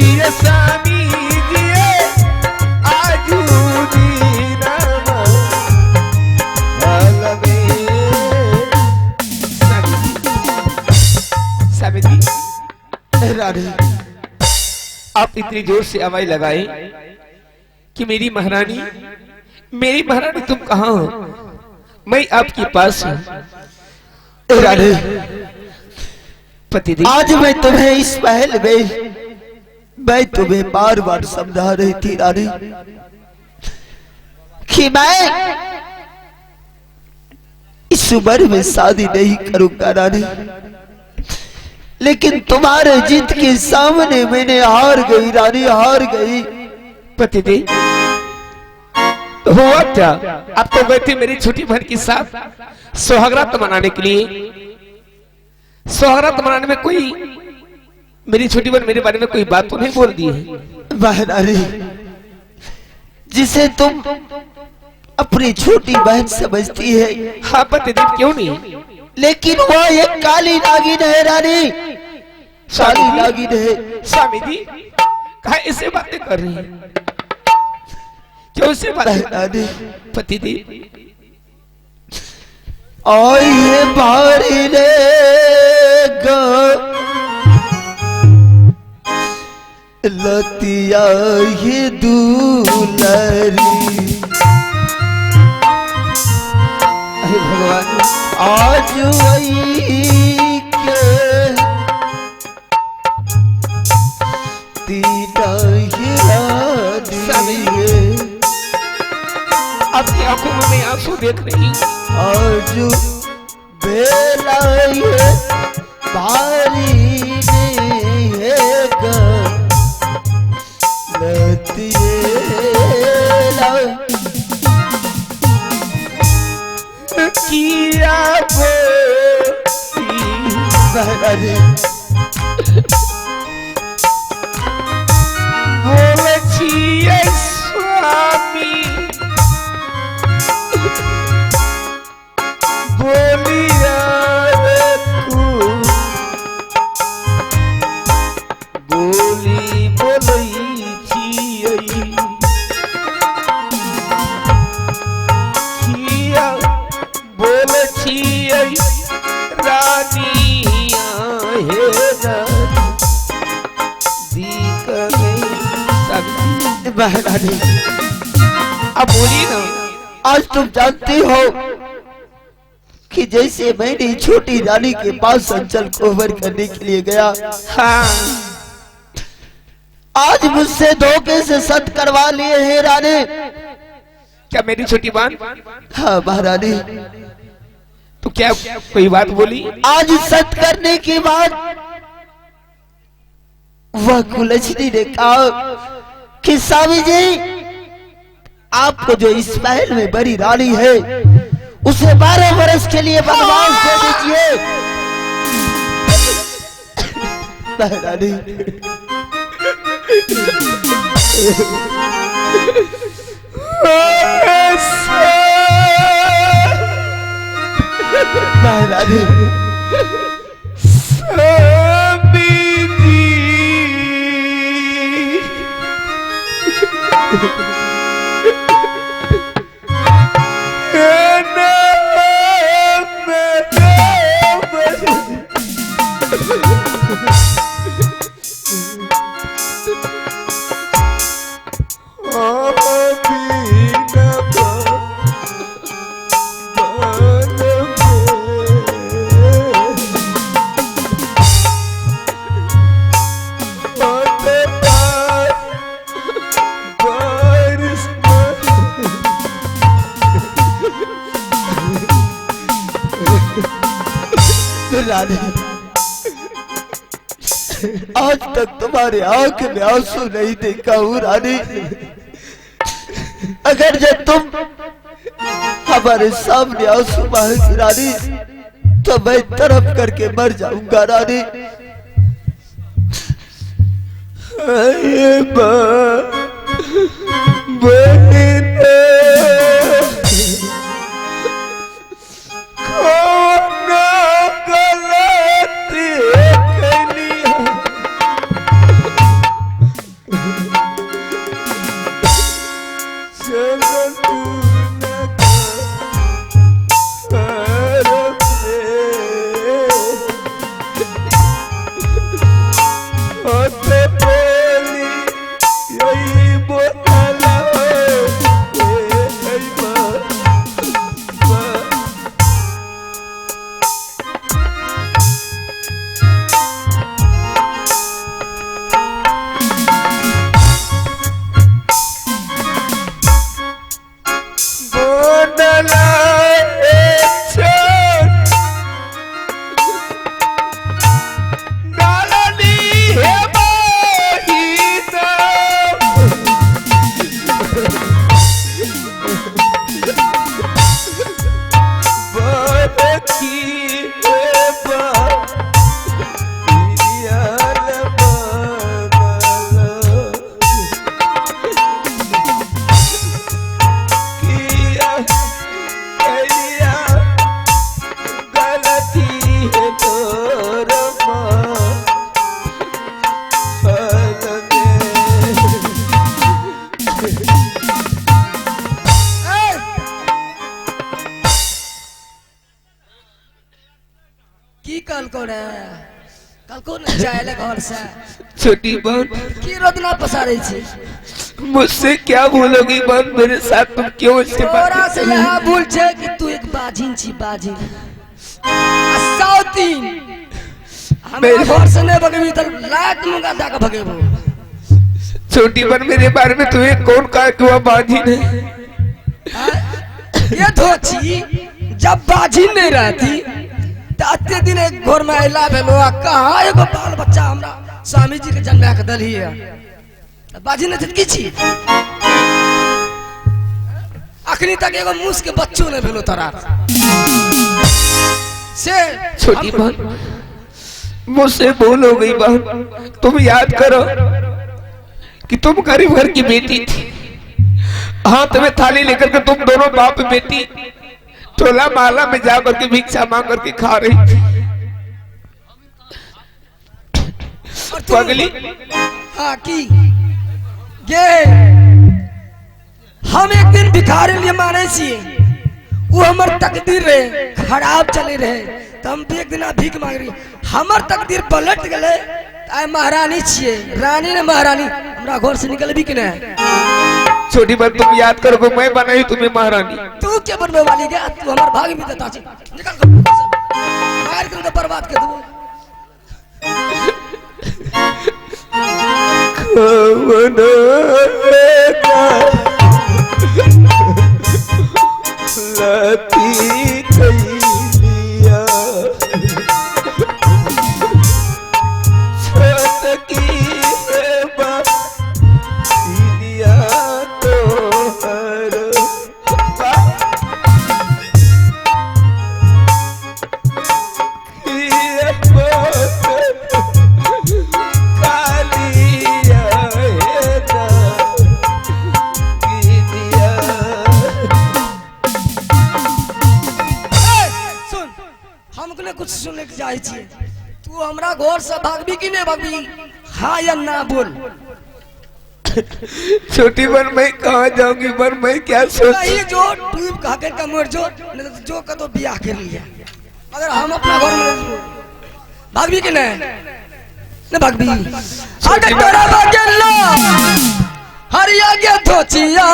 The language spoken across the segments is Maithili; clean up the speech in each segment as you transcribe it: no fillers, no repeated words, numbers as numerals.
छियै स्वामी जी आजू दीनमा हलमे। स्वामी जी, रानी, आप इतनी जोर से आवाज लगाए कि मेरी महारानी, मेरी महारानी तुम कहाँ हो? मैं आपके पास हूँ। रानी, पति देव, आज मैं तुम्हें इस महल में, मैं तुम्हें बार बार समझा रही थी रानी कि मैं इस उम्र में शादी नहीं करूंगा रानी, लेकिन तुम्हारे जिद के सामने मैंने हार गई रानी, हार गई। पति देव, तो हुआ क्या? आप तो गए थे मेरी छोटी बहन के साथ सुहागरात मनाने के लिए। सुहागरात मनाने में कोई मेरी छोटी बहन मेरे बारे में कोई बात तो नहीं बोल दी है? महारानी, जिसे तुम अपनी छोटी बहन समझती है, हाँ पति देव, क्यों नहीं? लेकिन वह एक काली नागिन है रानी, काली नागिन है। स्वामी जी, कहा ऐसे बातें कर रही हैं? क्यों ऐसे बातें? रानी, पति देव, और ये भारी रे ग लतिया ये दूलरी, अरे भगवान, आज वही के तीना ही रानी है। आपकी आंखों में मैं आंसू देख रही हूँ। आज बेला ये भारी ने ग लतिया किया महारानी, बोल छियै स्वामी, बोलिया तू बोली बोलै छियै, किया बोल छियै रानी हे महारानी, अब बोलिए ना। आज तुम जानती हो कि जैसे मैंने छोटी रानी के पास अंचल कोवर करने के लिए गया, हाँ, आज मुझसे धोखे से सत करवा लिए हैं रानी। क्या मेरी छोटी बहन? हाँ महारानी। तो क्या कोई बात बोली? आज सत करने के बाद वह कुलछनी ने कहा कि स्वामी जी, आपको जो इस महल में बड़ी रानी है उसे 12 बरस के लिए वनवास दे दीजिए। महारानी, महारानी, स्वामी जी, रानी, आज तक तुम्हारे आंख में आंसू नहीं देखा हूं रानी। अगर जब तुम हमारे सामने आंसू बहाएगी रानी, तो मैं तड़प करके मर जाऊंगा रानी। तोरे कल ने जाए ले घर से। छोटी बहन, की रोदना पसारे छी? मुझसे क्या भूल होगी बहन, मेरे साथ तुम क्यों इसके तोरा से यह भूल छे कि तू एक बाजिन छी, बाजिन साउतीन। हमरा घर से नहीं भगेबी त लात मुंगा दा के भगेबो। छोटी बहन, मेरे बारे में तुम्हें कौन कहा कि वह बाजिन है? ये धोची जब बाजिन नहीं रहती त अते दिन एक घर में अइला भेलो आ कहाँ एगो बाल बच्चा हमरा स्वामी जी के जन्मा के दलही है। बाजिन नहीं की छी? अखनी तक एगो मूस के बच्चो नहीं भेलो तोरा से। छोटी बहन, मुझसे भूल हो गई बहन, तुम याद करो कि तुम गरीब घर की बेटी थी। हाथ में थाली लेकर के तुम दोनों बाप बेटी टोला माला में जा करके भिक्षा मांग करके खा रही थी। पगली। हाँ की गे हम एक दिन भिखारी लिए माने छी, वो हमर तकदीर रहे खराब चले रहे तो हम भी एक दिन भीख मांग रही, हमर तकदीर पलट गए। आइ महारानी छिए, रानी ने महारानी, हमरा घर से निकलबी कि नहीं? छोटी बहन, तुम याद करो मैं बनाई तुम्हें महारानी। तू क्या बनवे वाली गया? तू हमार भाग भी देता छी, निकल मार के बर्बाद कर दू। लती कैलिया छत की दिया तो हर कालिया दिया। सुन, हमको कुछ सुने के जाए छी, तू हमरा घर से भागबी कि नहीं भागबी? हाँ या ना बोल। छोटी बहन, मैं कहाँ जाऊंगी बहन, मैं क्या सोच? जो डूब खा के मर जो, नहीं तो जो का तो बियाह कर लिया। अगर हम अपना घर में भागबी कि नहीं? नहीं भागबी। अगर तोरा भागेला हरिया के धोचिया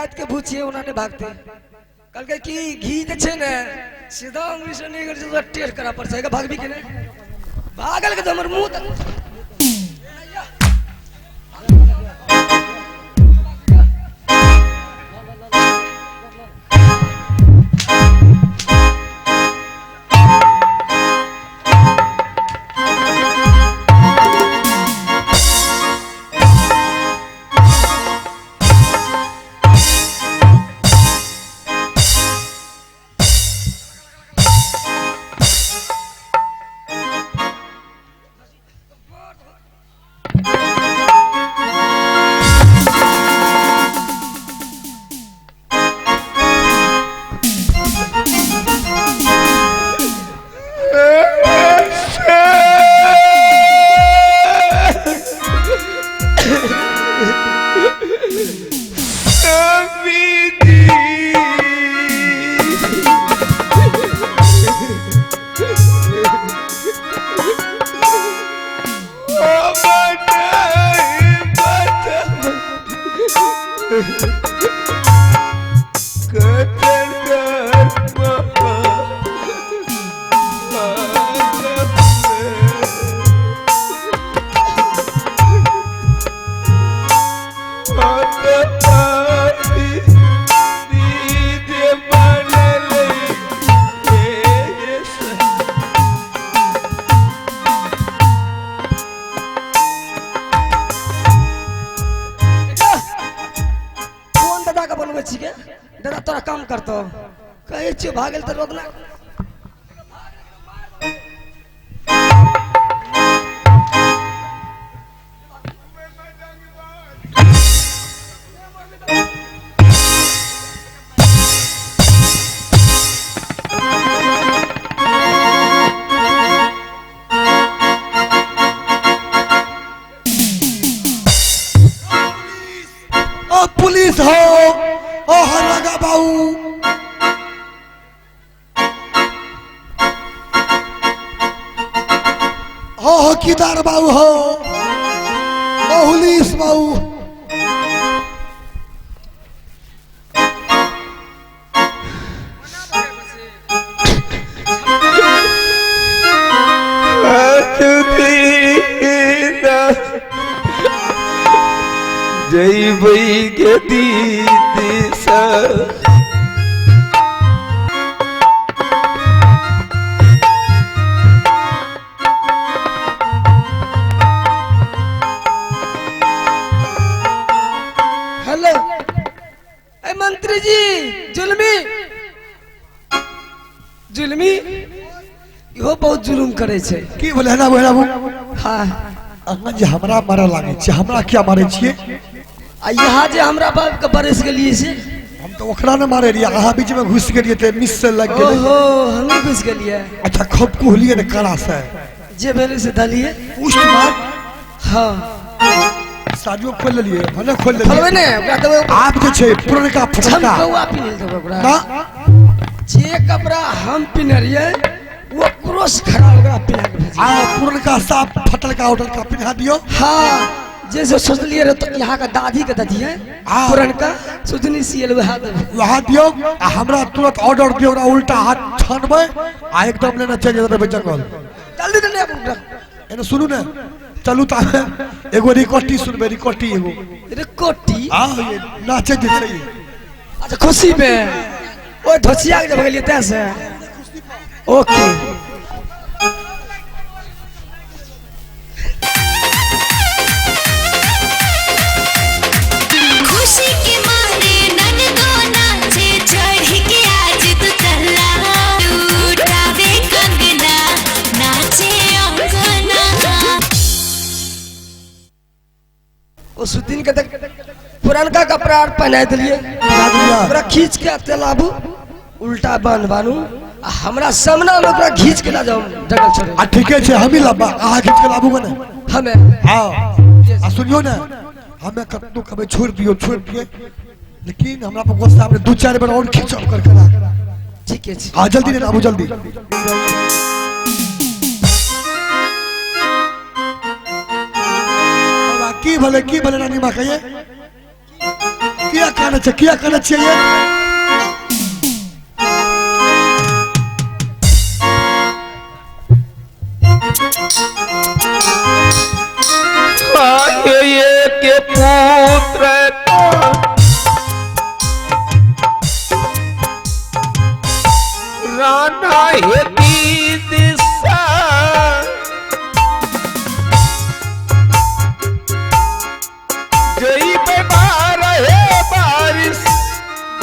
के भूछिए उन्होंने भागते कल के की घी जे छे ने सीधा अंगुली से नहीं कर टेस्ट करा पर जाएगा। भागबी के नहीं? भागल के तो हमर मुंह तक। दादा तोरा काम करतो कहे छियो भागल त रोकना। हो हो केदार बाबू हो बहुलीस बाबू। जइबै गे दीदी सा हेलो ए मंत्री जी, जुलमी जुलमी इहो बहुत जुलुम करे छै। की बोले ना बोले बाबू? हाँ अहाँ जे हमरा मारे लागे छै, हमरा किया मारे छियै? आ यहाँ जे हमरा बाप के बरस गेलियै से हम तो ओकरा न मारे रहियै, अहाँ बीच में घुस गेलियै ते मिस से लग गेलै। ओहो हम घुस गेलियै। अच्छा खूब कुहलियै ने कड़ा से, जे भेलै से धलियै पुष्ट मार। हाँ साड़ियो खोल लेलियै, भले खोल लेलियै। खोलबै ने ओकरा देबै। आब जे छै पुरनका फटका झमकौआ पिन्ह देबै ओकरा। ना जे कपड़ा हम पिन्ह रहियै वो क्रोश खड़ा ओकरा पिन्हा के भेजियै। आ पुरनका साफ फटलका उटलका पिन्हा दियौ। हाँ जे जो सोचलियै रहे तो यहाँ का दादी के ददियै पुरनका सुजनी सियल वएह देबै, वएह दियौ। आ हमरा तुरंत ऑर्डर दियौ, ओकरा उल्टा हाथ छानबै आ एकदम लेने चलि जेबै जंगल। जल्दी ने आबू। एने सुनू ने, चलू त एगो रिकॉर्डी सुनबै, रिकॉर्डी एगो रिकॉर्डी। हाँ ये नाचे जे छै। अच्छा खुशी में ओए धोसिया के जब गेलियै तै से। ओके खुशी के मारे ननदो नाचे चढ़ के आज तू तल्ला लूटावे कंगना नाचे अंगना। ओ सुदिन के तक पुरनका कपड़ा आर पहना दिलियै, ओकरा खींच के तेलाबू उल्टा बांध बानू आ हमरा सामना में ओकरा खींच के ला जाऊ जंगल छोड़े। आ ठीके छै, हमी लाबा अहाँ खींच के लाबू ने हमे। हाँ आ सुनियो ने, हमे कतनो कहबै छोड़ दियो छोड़ दियो, लेकिन हमरा पर गुस्सा आबे 2-4 बेर और खींचब कर करा। ठीके छै। हाँ जल्दी ने आबू जल्दी। बाबा की भले रानी माँ कहिए किया काने छै, किया काने छियै? के पुत्र राणा हे दिशा जइबै बारहे बारिश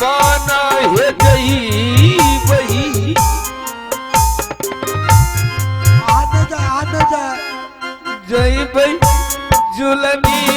बना हे जइबै। आने जा आने जा जइबै जुलमी।